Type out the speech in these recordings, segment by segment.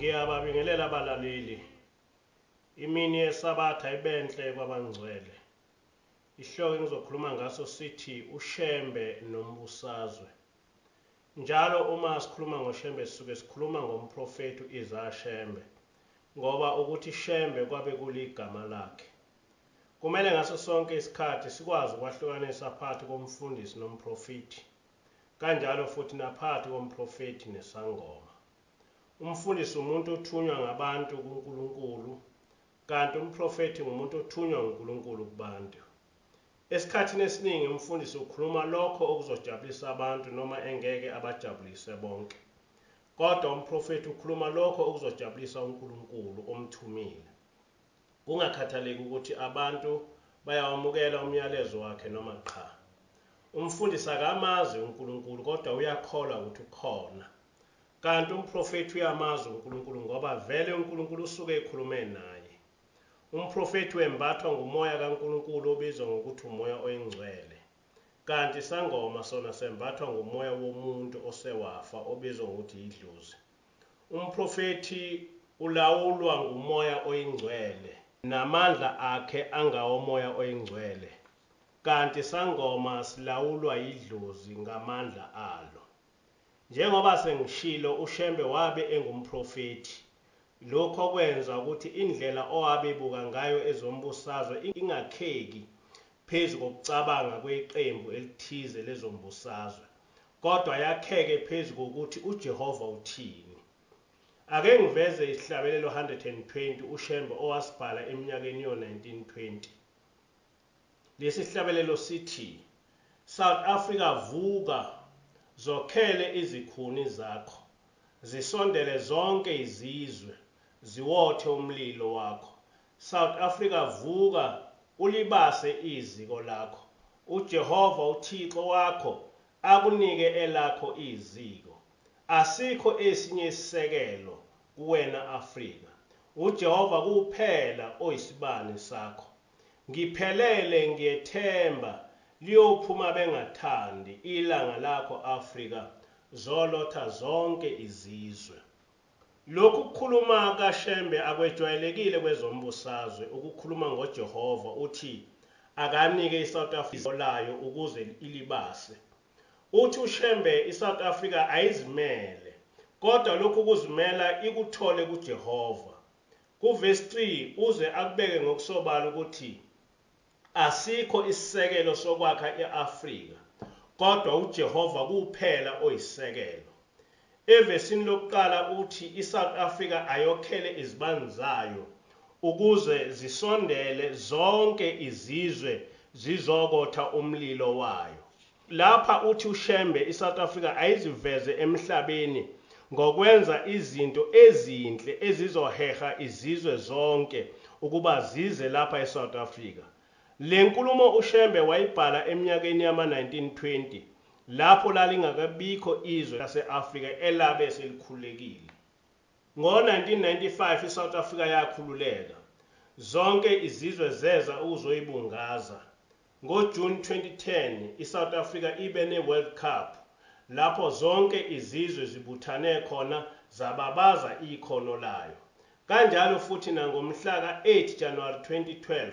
Ngiyababingelela abalaleli. Imini yeSabatha ibenhle kwabangcwele. Isihloko engizokhuluma ngaso sithi uShembe nombusazwe. Njalo uma sikhuluma ngoShembe sisuke sikhuluma ngomprofethi u-Isaiah Shembe ngoba ukuthi Shembe kwabe kuligama lakhe. Kumele ngaso sonke isikhathi sikwazi ukwahlukanisa phakathi komfundisi nomprofethi, kanjalo futhi naphakathi komprofethi nesangoma. Umfundisi umuntu othunywa ngabantu kuNkulunkulu, kanti umprofethi ngumuntu othunywa nguNkulunkulu kubantu. Esikhathini esiningi umfundisi ukhuluma lokho okuzojabulisa abantu noma engeke abajabulise bonke. Kodwa umprofethi ukhuluma lokho okuzojabulisa uNkulunkulu omthumile, kungakhathaleki ukuthi abantu bayawamukela umyalezo wakhe noma qha. Umfundisi akamazi uNkulunkulu kodwa uyakholwa ukuthi ukhona. Kanti umprofethi uyamazi uNkulunkulu ngoba vele uNkulunkulu usuke ekhulume naye. Umprofethi wembathwa nguMoya kaNkulunkulu obizwa ngokuthi uMoya oyiNgcwele. Kanti isangoma sona sembathwa ngumoya womuntu osewafa obizwa ngokuthi yidlozi. Umprofethi ulawulwa nguMoya oyiNgcwele namandla akhe angawoMoya oyiNgcwele. Kanti isangoma silawulwa yidlozi ngamandla alo. Njengoba sengishilo uShembe wabe engumprofethi, lokhu okwenza ukuthi indlela owabe ebuka ngayo ezombusazwe ingakheki phezu kokucabanga kweqembu elithize lezombusazwe, kodwa yakheke phezu kokuthi uJehova uthini. Ake ngiveze isihlabelelo 120 uShembe owasibhala eminyakeni yo-1920. Lesi sihlabelelo sithi, South Africa vuka, zokhele izikhuni zakho, zisondele zonke izizwe, ziwothe umlilo wakho. South Africa vuka, ulibase iziko lakho, uJehova uThixo wakho akunike elakho iziko. Asikho esinye isisekelo kuwena Afrika, uJehova kuphela oyisibani sakho. Ngiphelele ngiyethemba liyophuma bengathandi ilanga lakho Afrika zolotha zonke izizwe. Lokhu kukhuluma kaShembe akwejwayelekile kwezombusazwe ukukhuluma ngoJehova uthi akanike iSouth Africa layo ukuze ilibase. Uthi uShembe iSouth Africa ayizimele kodwa lokhu kuzimela ikuthole kuJehova. Kuvesi 3 uze akubeke ngokusobala ukuthi asikho isisekelo sokwakha i-Afrika kodwa uJehova kuphela oyisisekelo. Evesini lokuqala uthi iSouth Africa ayokhele izibani zayo ukuze zisondele zonke izizwe zizokotha umlilo wayo. Lapha uthi uShembe iSouth Africa ayiziveze emhlabeni ngokwenza izinto ezinhle ezizoheha izizwe zonke ukuba zize lapha eSouth Africa. Le nkulumo uShembe wayibhala eminyakeni yama-1920 lapho lalingakabikho izwe lase-Afrika elabe selikhululekile. Ngo-1995 iSouth Africa yakhululeka. Zonke izizwe zeza ukuzoyibungaza. NgoJune 2010 iSouth Africa ibe neWorld Cup lapho zonke izizwe zibuthane khona zababaza ikhono layo. Kanjalo futhi nangomhla ka-8 Januwari 2012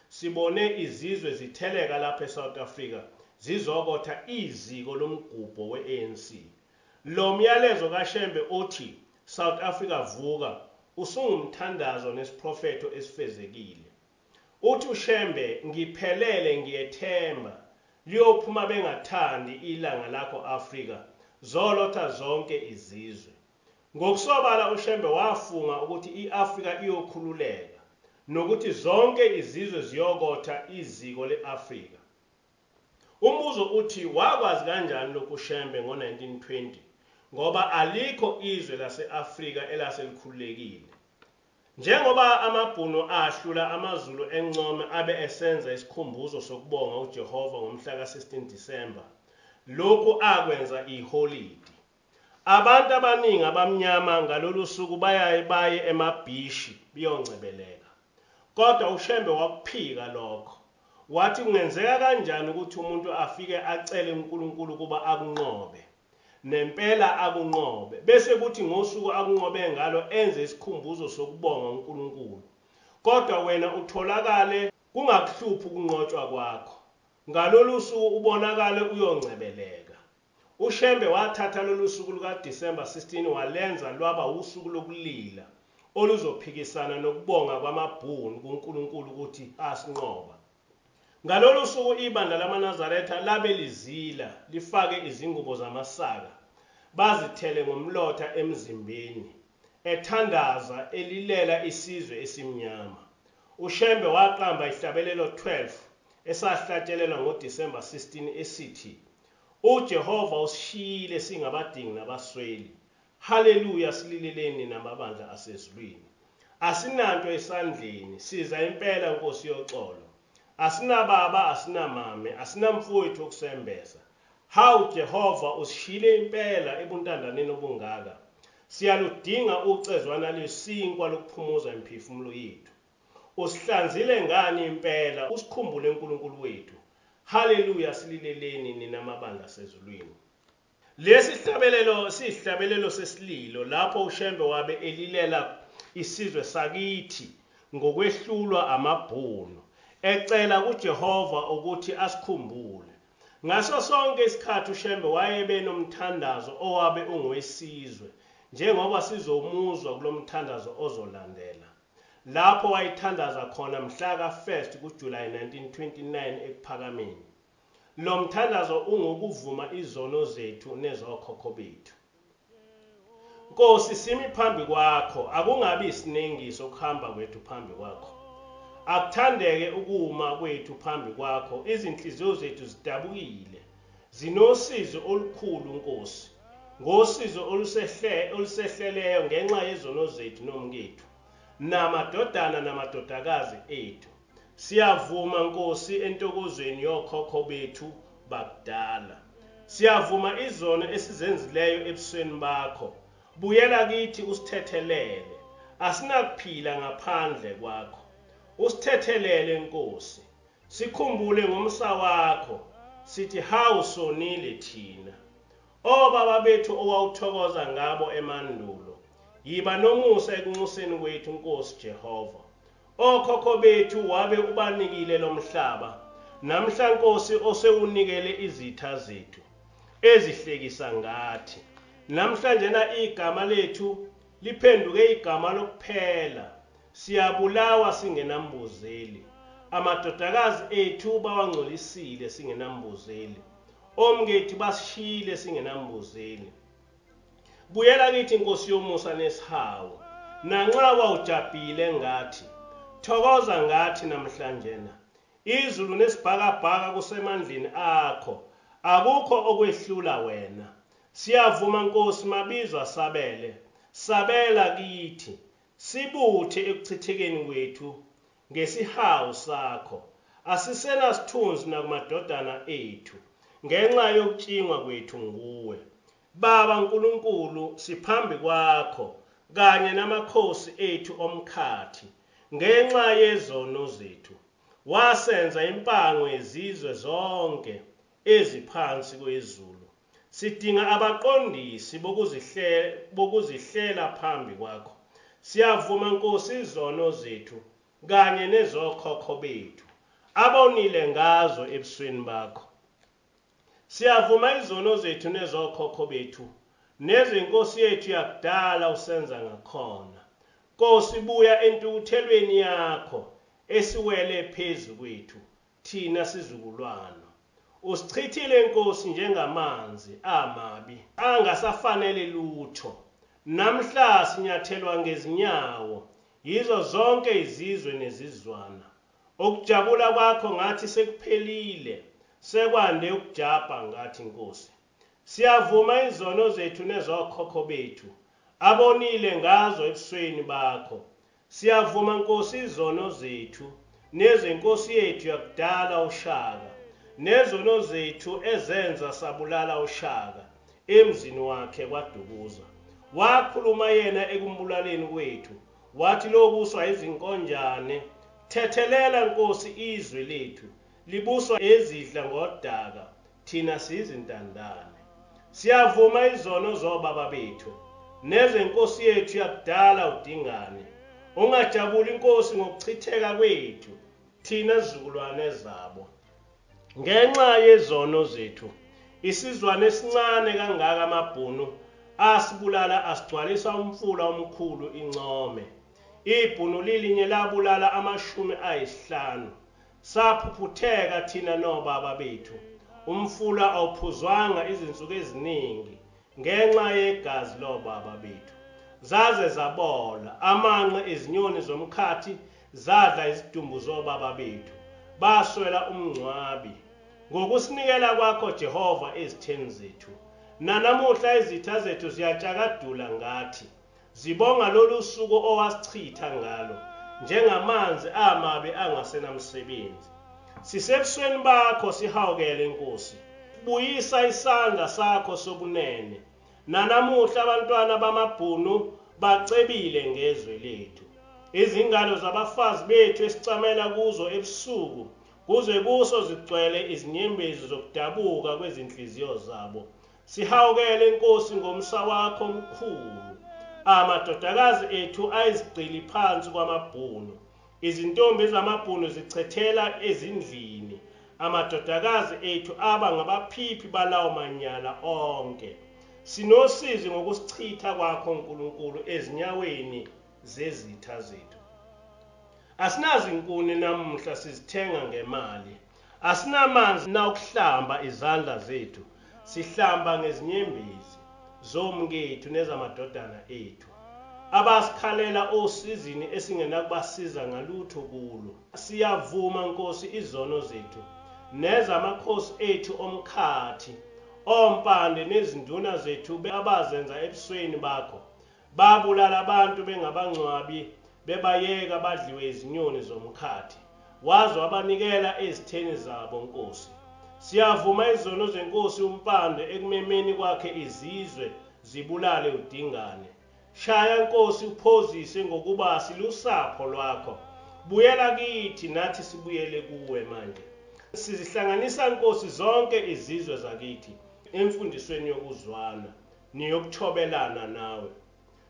sibone izizwe zitheleka lapha eSouth Africa zizokotha iziko lomgubho we-ANC. Lo myalezo kaShembe othi South Africa vuka usungumthandazo nesiprofetho esifezekile. Uthi uShembe ngiphelele ngiyethemba liyophuma bengathandi ilanga lakho Afrika zolotha zonke izizwe. Ngokusobala uShembe wafunga ukuthi i-Afrika iyokhululeka nokuthi zonke izizwe ziyokotha iziko le-Afrika. Umbuzo uthi wakwazi kanjani lokhu uShembe ngo-1920 ngoba alikho izwe lase-Afrika elaselikhululekile. Njengoba amaBhunu ahlula amaZulu eNcome abe esenza isikhumbuzo sokubonga uJehova ngomhla ka-16 Disemba, lokhu akwenza iholidi. Abantu abaningi abamnyama ngalolu suku bayaye baye emabhishi beyongcebeleka. Kodwa uShembe wakuphika lokho. Wathi kungenzeka kanjani ukuthi umuntu afike acele uNkulunkulu ukuba akunqobe. Nempela akunqobe. Bese kuthi ngosuku akunqobe ngalo enze isikhumbuzo sokubonga uNkulunkulu. Kodwa wena utholakale kungakuhluphi ukunqotshwa kwakho. Ngalolu suku ubonakale uyongcebeleka. UShembe wathatha lolu suku lukaDisemba 16 walenza lwaba wusuku lokulila oluzophikisana nokubonga kwamaBhunu kuNkulunkulu ukuthi asinqoba. Ngalolu suku ibandla lamaNazaretha labe lizila lifake izingubo zamasaka bazithele ngomlotha emzimbeni ethandaza elilela isizwe esimnyama. UShembe waqamba ihlabelelo 12 esahlatshelelwa ngoDisemba 16 esithi, UJehova usishiyile singabadingi nabasweli. Haleluya silileleni nina mabandla asezulwini. Asinanto esandleni, siza impela Nkosi yoxolo. Asinababa, asinamame, asinamfowethu wokusembesa. Hawu Jehova usishiyile impela ebuntandaneni obungaka. Siyaludinga ucezwana lwesinkwa lokuphumuza imiphefumulo yethu. Usihlanzile ngani impela, usikhumbule Nkulunkulu wethu. Haleluya silileleni nina mabandla asezulwini. Lesi sihlabelelo siyisihlabelelo sesililo lapho uShembe wabe elilela isizwe sakithi ngokwehlulwa amaBhunu, ecela kuJehova ukuthi asikhumbule. Ngaso sonke isikhathi uShembe wayebe nomthandazo owabe ungowesizwe njengoba sizomuzwa kulomthandazo ozolandela. Lapho wayethandaza khona mhla ka-1 kuJulayi 1929 eKuphakameni. Lo mthandazo ungokuvuma izono zethu nezokhokho bethu. Nkosi, simi phambi kwakho, akungabi isinengiso ukuhamba kwethu phambi kwakho. Akuthandeke ukuma kwethu phambi kwakho, izinhliziyo zethu zidabukile, zinosizi olukhulu, Nkosi, ngosizi olusehleleyo ngenxa yezono zethu nomkethu, namadodana namadodakazi ethu. Siyavuma Nkosi entokozweni yokhokho bethu bakudala. Siyavuma izono esizenzileyo ebusweni bakho. Buyela kithi usithethelele. Asinakuphila ngaphandle kwakho. Usithethelele Nkosi. Sikhumbule ngomsa wakho. Sithi hawu sonile thina. Obaba bethu owawuthokoza ngabo emandulo. Yiba nomusa ekunxuseni kwethu Nkosi Jehova. Okhokho bethu wabe ubanikile lomhlaba, namhla Nkosi osewunikele izitha zethu, ezihlekisa ngathi. Namhlanjena igama lethu liphenduke igama lokuphela, siyabulawa singenambuzeli. Amadodakazi ethu bawangcolisile singenambuzeli. Omkethu basishiyile singenambuzeli. Buyela kithi Nkosi yomusa nesihawu, nanxa wawujabhile ngathi, thokoza ngathi namhlanjena. Izulu nesibhakabhaka kusemandleni akho, akukho okwehlula wena. Siyavuma Nkosi mabizwa sabele, sabela kithi, sibuthe ekuchithekeni kwethu ngesihawu sakho. Asisenasithunzi nakumadodana ethu ngenxa yokutshingwa kwethu nguwe. Baba Nkulunkulu siphambi kwakho kanye namakhosi ethu omkhathi ngenxa yezono zethu. Wasenza impango yezizwe zonke eziphansi kwezulu. Sidinga abaqondisi bokuzihlela phambi kwakho. Siyavuma Nkosi izono zethu kanye nezokhokho bethu abonile ngazo ebusweni bakho. Siyavuma izono zethu nezokhokho bethu nezenkosi yethu yakudala uSenzangakhona. Nkosi buya entukuthelweni yakho esiwele phezu kwethu thina sizukulwano. Usichithile Nkosi njengamanzi amabi angasafanele lutho. Namhla sinyathelwa ngezinyawo yizo zonke izizwe nezizwana. Ukujabula kwakho ngathi sekuphelile, sekwande ukujabha ngathi Nkosi. Siyavuma izono zethu nezokhokho bethu, abonile ngazo ebusweni bakho. Siyavuma Nkosi izono zethu nezenkosi yethu yakudala uShaka, nezono zethu ezenza sabulala uShaka emzini wakhe kwaDukuza. Wakhuluma yena ekumbulaleni kwethu, Wathi lobuswa izinkonjane thethelela Nkosi izwe lethu libuswa ezidla ngodaka thina siyizintandane. Siyavuma izono zobaba bethu nezenkosi yethu yakudala uDingane. Ungajabuli Nkosi ngokuchitheka kwethu thina zizukulwane zabo. Ngenxa yezono zethu, isizwana esincane kangaka amaBhunu asibulala asigcwalisa umfula omkhulu iNcome. Ibhunu lilinye labulala amashumi ayisihlanu. Saphuphutheka thina nobaba bethu. Umfula awuphuzwanga izinsuku eziningi ngenxa yegazi lobaba bethu. Zaze zabola amanqe izinyoni zomkhathi zadla izidumbu zobaba bethu. Baswela umngcwabi. Ngokusinikela kwakho Jehova ezitheni zethu. Nanamuhla izitha zethu ziyatshakadula ngathi. Zibonga lolu suku owasichitha ngalo njengamanzi amabi angasenamsebenzi. Sisebusweni bakho sihawukele Nkosi. Buyisa isandla sakho sokunene. Nanamuhla abantwana bamaBhunu bacebile ngezwe lethu. Izingalo zabafazi bethu esicamela kuzo ebusuku kuze kuso zigcwele izinyembezi zokudabuka kwezinhliziyo zabo. Sihawukele Nkosi ngomsa wakho omkhulu. Amadodakazi ethu ayizigqili phansi kwamaBhunu. Izintombi zamaBhunu zichethela ezindlini. Amadodakazi ethu aba ngabaphiphi balawo manyala onke. Sinosizi ngokusichitha kwakho Nkulunkulu ezinyaweni zezitha zethu. Asinazinkuni namuhla sizithenga ngemali. Asinamanzi nawukuhlamba izandla zethu, sihlamba ngezinyembezi zomkethu nezamadodana ethu abasikhalela osizini esingenakubasiza ngalutho kulo. Siyavuma Nkosi izono zethu nezamakhosi ethu omkhathi, ompande nezinduna zethu abazenza ebusweni bakho Babulala abantu bengabangcwabi bebayeka badliwe izinyoni zomkhathi. Waze wabanikela ezitheni zabo Nkosi. Siyavuma izono zenkosi uMpande ekumemeni kwakhe izizwe zibulale uDingane. Shaya Nkosi uphozise ngokuba silusapho lwakho. Buyela kithi nathi sibuyele kuwe manje. Sizihlanganisa Nkosi zonke izizwe zakithi emfundisweni yokuzwana. Niyokuthobelana nawe.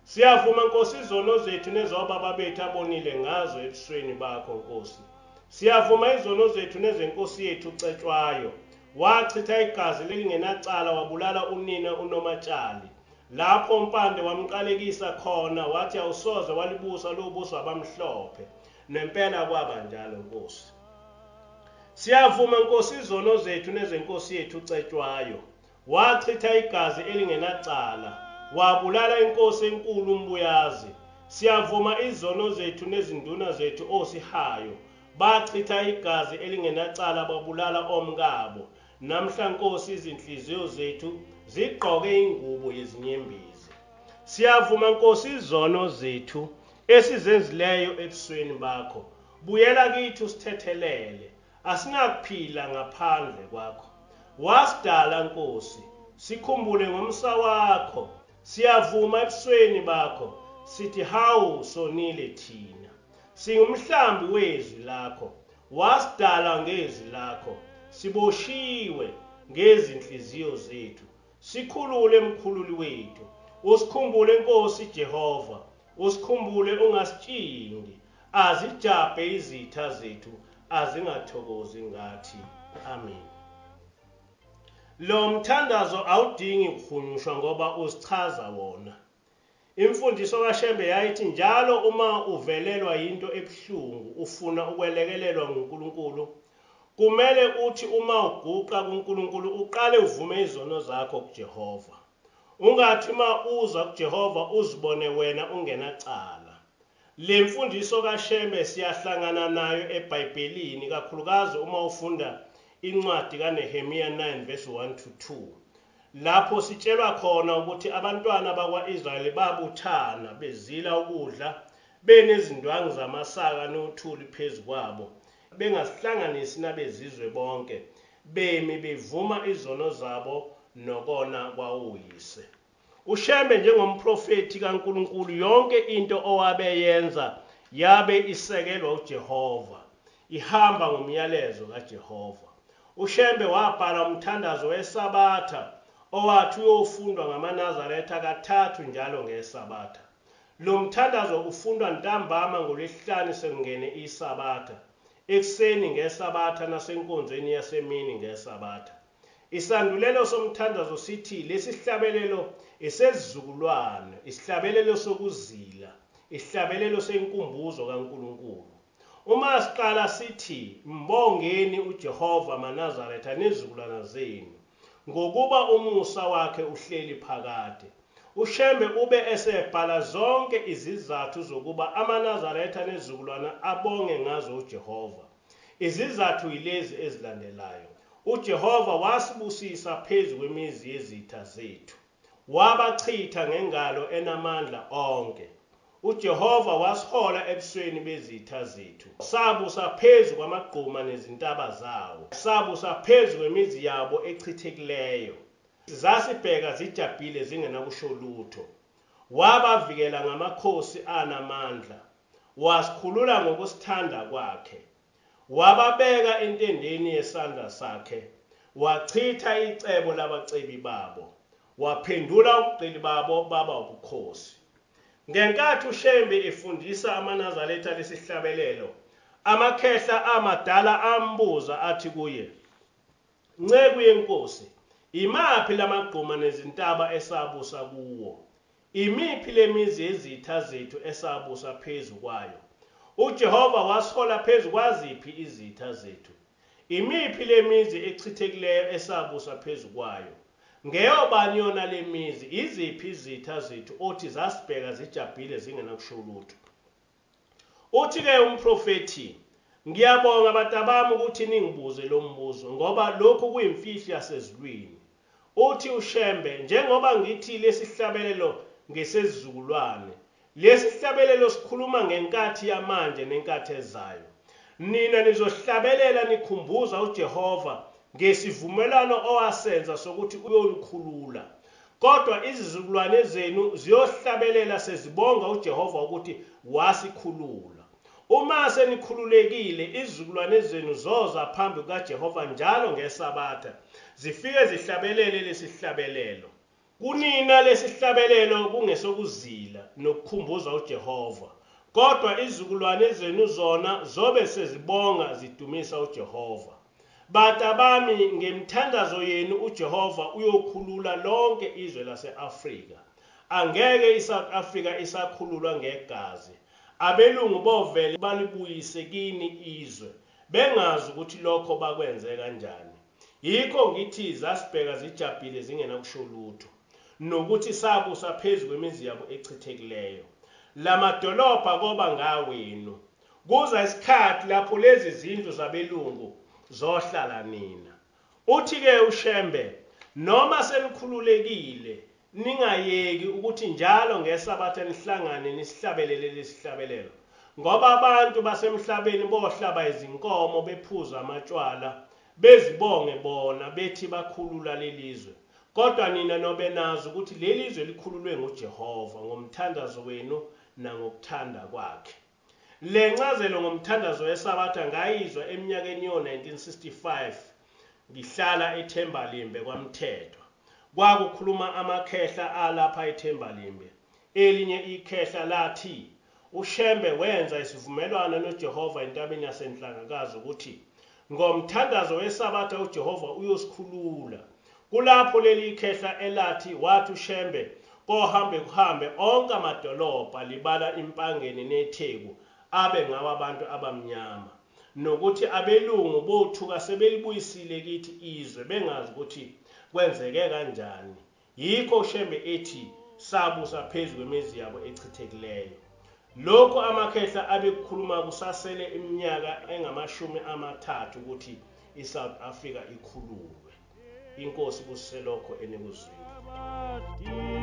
Siyavuma Nkosi izono zethu nezobaba bethu abonile ngazo ebusweni bakho Nkosi. Siyavuma izono zethu nezenkosi yethu uCetshwayo. Wachitha igazi lelingenacala wabulala unina uNomatshali. Lapho uMpande wamqalekisa khona wathi awusoze walibusa lubuswa abamhlophe. Nempela kwaba njalo Nkosi. Siyavuma Nkosi izono zethu nezenkosi yethu uCetshwayo. Wachitha igazi elingenacala, wabulala inkosi enkulu uMbuyazi. Siyavuma izono zethu nezinduna zethu osihayo, bachitha igazi elingenacala babulala omkabo. Namhla Nkosi izinhliziyo zethu zigqoke ingubo yezinyembezi. Siyavuma Nkosi izono zethu esizenzileyo ebusweni bakho. Buyela kithi usithethelele. Asinakuphila ngaphandle kwakho. Wasidala Nkosi, sikhumbule ngomsa wakho. Siyavuma ebusweni bakho, sithi hawu sonile thina. Singumhlambi wezwi lakho, wasidala ngezwi lakho. Siboshiwe ngezinhliziyo zethu. Sikhulule mkhululi wethu. Usikhumbule Nkosi Jehova. Usikhumbule ungasitshingi. Azijabhe izitha zethu azingathokozi ngathi. Amen. Lo mthandazo awudingi kuhunyushwa ngoba uzichaza wona. Imfundiso kaShembe yayithi njalo uma uvelelwa yinto ebuhlungu ufuna ukwelekelelwa nguNkulunkulu, kumele uthi uma uguqa kuNkulunkulu uqale uvume izono zakho kuJehova. Ungathi uma uza kuJehova uzibone wena ungenacala. Le mfundiso kaShembe siyahlangana nayo eBhayibhelini, kakhulukazi uma ufunda incwadi kaNehemiya 9 verse 1 to 2, lapho sitshelwa khona ukuthi abantwana bakwa-Israyeli babuthana bezila ukudla, benezindwangu zamasaka nothuli phezu kwabo, bengazihlanganisi nabezizwe bonke, bemi bevuma izono zabo nokona kwawoyise. UShembe njengomprofethi kaNkulunkulu yonke into owabe eyenza yabe isekelwa uJehova, ihamba ngomyalezo kaJehova. UShembe wabhala umthandazo weSabatha owathi uyofundwa ngamaNazaretha kathathu njalo ngeSabatha. Lo mthandazo ufundwa ntambama ngoLwesihlanu sekungene iSabatha, ekuseni ngeSabatha nasenkonzweni yasemini ngeSabatha. Isandulelo somthandazo sithi lesi sihlabelelo esezizukulwane, isihlabelelo sokuzila, isihlabelelo senkumbuzo kaNkulunkulu. Uma siqala sithi, Mbongeni uJehova maNazaretha nezizukulwana zenu, ngokuba umusa wakhe uhleli phakade. UShembe ube esebhala zonke izizathu zokuba amaNazaretha nezizukulwana abonge ngazo uJehova. Izizathu yilezi ezilandelayo, UJehova wasibusisa phezu kwemizi yezitha zethu. Wabachitha ngengalo enamandla onke. UJehova wasihola ebusweni bezitha zethu. Sabusa phezu kwamagquma nezintaba zawo. Sabusa phezu kwemizi yabo echithekileyo. Zasibheka zijabhile zingenakusho lutho. Wabavikela ngamakhosi anamandla. Wasikhulula ngokusithanda kwakhe. Wababeka entendeni yesandla sakhe, wachitha icebo labacebi babo, waphendula ubugqili babo baba ubukhosi. Ngenkathi uShembe efundisa amaNazaretha lesihlabelelo, amakhehla amadala ambuza athi kuye, Nceku yeNkosi, imaphi lamagquma nezintaba esabusa kuwo? Imiphi lemizi yezitha zethu esabusa phezu kwayo? UJehova wasihola phezu kwaziphi izitha zethu? Imiphi lemizi echithekileyo esabusa phezu kwayo? Ngeyobani yona lemizi? Iziphi izitha zethu othi zasibheka zijabhile zingenakusho lutho? Uthi-ke umprofethi, Ngiyabonga bantabami ukuthi ningibuze lo mbuzo ngoba lokhu kuyimfihlo yasezulwini. Uthi uShembe, njengoba ngithi lesihlabelelo ngesezizukulwane, lesihlabelelo sikhuluma ngenkathi yamanje nenkathi ezayo. Nina nizohlabelela nikhumbuza uJehova ngesivumelwano owasenza sokuthi uyonikhulula. Kodwa izizukulwane zenu ziyohlabelela sezibonga uJehova ukuthi wasikhulula. Uma senikhululekile, izizukulwane zenu zoza phambi kukaJehova njalo ngeSabatha, zifike zihlabelele lesihlabelelo. Kunina lesihlabelelo kungesokuzila nokukhumbuza uJehova, kodwa izizukulwane zenu zona zobe sezibonga zidumisa uJehova. Bantabami, ngemithandazo yenu uJehova uyokhulula lonke izwe lase-Afrika. Angeke iSouth Africa isakhululwa ngegazi. Abelungu bovele balibuyise kini izwe, bengazi ukuthi lokho bakwenze kanjani. Yikho ngithi zasibheka zijabhile zingenakusho lutho, nokuthi sabusa phezu kwemizi yabo echithekileyo. Lamadolobha koba ngawenu. Kuza isikhathi lapho lezi zindlu zabelungu zohlala nina. Uthi-ke uShembe, noma senikhululekile, ningayeki ukuthi njalo ngeSabatha nihlangane nisihlabelele lesihlabelelo, ngoba abantu basemhlabeni bohlaba izinkomo bephuze amatshwala, bezibonge bona bethi bakhulula lelizwe, kodwa nina nobe nazi ukuthi lelizwe likhululwe nguJehova ngomthandazo wenu nangokuthanda kwakhe. Le ncazelo ngomthandazo weSabatha ngayizwa eminyakeni yo-1965 ngihlala eThembalimbe kwaMthethwa. Kwakukhuluma amakhehla alapha eThembalimbe. Elinye ikhehla lathi uShembe wenza isivumelwano noJehova entabeni yaseNhlangakazi ukuthi ngomthandazo weSabatha uJehova uyosikhulula. Kulapho leli khehla elathi wathi uShembe kohambe kuhambe onke amadolobha libala iMpangeni neTheku abe ngawabantu abamnyama. Nokuthi abelungu bothuka sebelibuyisile kithi izwe bengazi ukuthi kwenzeke kanjani. Yikho uShembe ethi sabusa phezu kwemizi yabo echithekileyo. Lokhu amakhehla abekukhuluma kusasele iminyaka engamashumi amathathu ukuthi iSouth Africa ikhululwe. INkosi ibusise lokho enikuzwile.